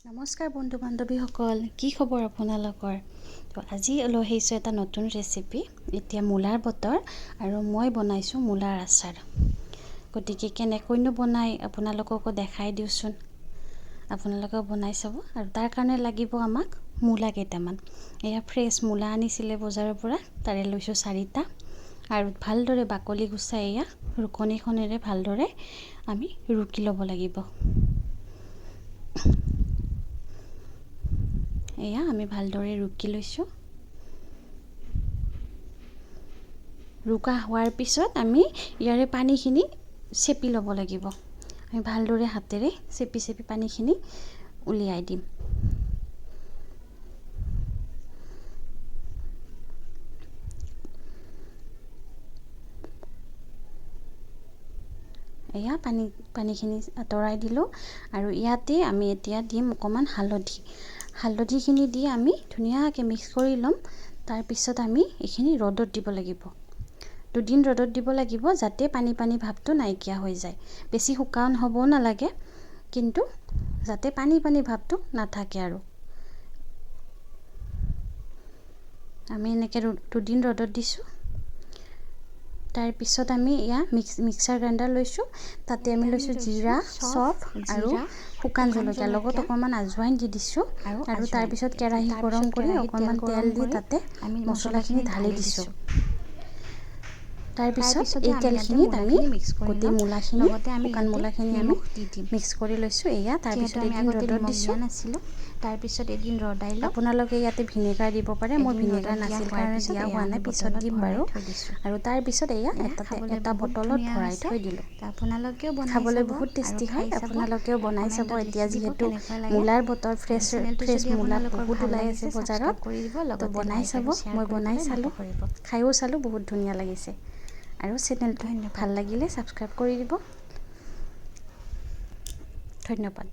নমস্কাৰ বন্ধু বান্ধৱীসকল, কি খবৰ আপোনালোকৰ? তো আজি লৈ আহিছোঁ এটা নতুন ৰেচিপি। এতিয়া মূলাৰ বতৰ আৰু মই বনাইছোঁ মূলাৰ আচাৰ। গতিকে কেনেকৈনো বনাই আপোনালোককো দেখাই দিওঁচোন, আপোনালোকেও বনাই চাব। আৰু তাৰ কাৰণে লাগিব আমাক মূলা কেইটামান। এয়া ফ্ৰেছ মূলা আনিছিলে বজাৰৰ পৰা, তাৰে লৈছোঁ 4টা। আৰু ভালদৰে বাকলি গুচাই এয়া ৰুকনিখনেৰে ভালদৰে আমি ৰুকি ল'ব লাগিব। এয়া আমি ভালদৰে ৰুকি লৈছোঁ। ৰুকা হোৱাৰ পিছত আমি ইয়াৰে পানীখিনি চেপি ল'ব লাগিব। আমি ভালদৰে হাতেৰে চেপি চেপি পানীখিনি উলিয়াই দিম। এয়া পানীখিনি আঁতৰাই দিলোঁ। আৰু ইয়াতে আমি এতিয়া দিম অকণমান হালধি। হালধিখিনি দি আমি ধুনীয়াকৈ মিক্স কৰি ল'ম। তাৰপিছত আমি এইখিনি ৰ'দত দিব লাগিব। দুদিন ৰ'দত দিব লাগিব, যাতে পানী পানী ভাৱটো নাইকিয়া হৈ যায়। বেছি শুকান হ'বও নালাগে, কিন্তু যাতে পানী পানী ভাৱটো নাথাকে। আৰু আমি এনেকৈ দুদিন ৰ'দত দিছোঁ। তাৰপিছত আমি এয়া মিক্সাৰ গ্ৰাইণ্ডাৰ লৈছোঁ। তাতে আমি লৈছোঁ জিৰা, চফ আৰু শুকান জলকীয়া, লগত অকণমান আজৱাইন দি দিছোঁ। আৰু তাৰপিছত কেৰাহী গৰম কৰি অকণমান তেল দি তাতে মছলাখিনি ঢালি দিছোঁ। তাৰপিছত এই তেলখিনিত আমি গোটেই মূলাখিনি, শুকান মূলাখিনি আমি মিক্স কৰি লৈছোঁ। এয়া তাৰপিছত এদিন ৰ'দত দিছোঁ। তাৰপিছত এদিন ৰ'দাই লওঁ। আপোনালোকে ইয়াতে ভিনেগাৰ দিব পাৰে, মই ভিনেগাৰ নাছিল কাৰণে দিয়া হোৱা নাই, পিছত দিম বাৰু। আৰু তাৰপিছত এয়া এটা বটলত ভৰাই থৈ দিলোঁ। আপোনালোকেও বনাই খাবলৈ বহুত টেষ্টি হয়, আপোনালোকেও বনাই চাব। এতিয়া যিহেতু মূলাৰ বতৰ, ফ্ৰেছ ফ্ৰেছ মূলা বহুত ওলাই আছে বজাৰত, তো বনাই চাব। মই বনাই চালোঁ, খায়ো চালোঁ, বহুত ধুনীয়া লাগিছে। আৰু চেনেলটো ভাল লাগিলে ছাবস্ক্ৰাইব কৰি দিব। ধন্যবাদ।